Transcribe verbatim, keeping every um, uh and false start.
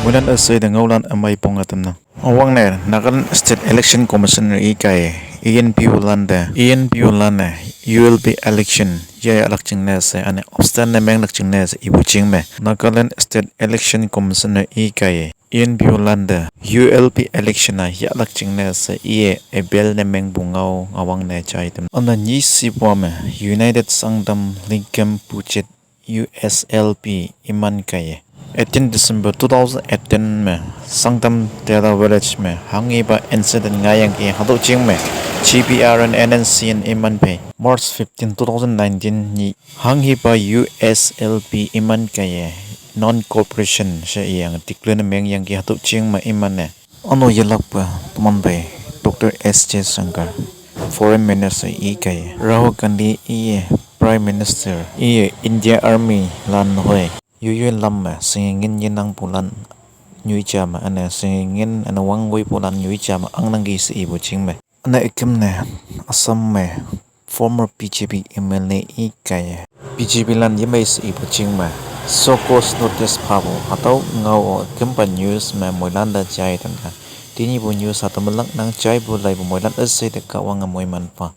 Moilan üshei te ngaolan ümai pong atam nang. Üwangne Nagaland State Election Commissioner i kaiye, E N P O lan te, E N P O lan-e U L B election ya yahlak jingne she, üne abstain ne menglak jingne she ipu jing me Nagaland State Election Commissioner i kaiye, E N P O lan te U L B election-a yahlak jingne she iye appeal ne mengpu ngao üwangne jai tam. Üne nyi shipu me United Sangtam Lingam Puchet, U S L P, iman kaiye, eighteen December two thousand eighteen me Sangtam Tela Village me hanghipa incident ngaiyangki hatüo jing me G P R N, N N C N iman phei March fifteen, two thousand nineteen nyih hanghipa U S L P iman kaiye non-cooperation she iyange declare ne mengyangki hatüo jing me iman-e, üno yelakpe toman phei Doctor S Jaishankar, Foreign Minister i kaiye, Rahul Gandhi iye, Prime Minister iye, India Army lan hoi yoiyoi lam me shinge ngin yenangpulan nyoi ja me, üne shinge ngin üne wangwoipulan nyoi ja me angnangki she ipu jing me. Üne üküm ne Assam me former B J P M L A i kaiye, B J P lan yemei she ipu jing me show cause notice phapu hatüo ngao-o ükümpa news me moilan te jai tamnang. Tenyihpu news hatüo melak nang, jaipu laipu moilan üshei te Kahwange moiman pha.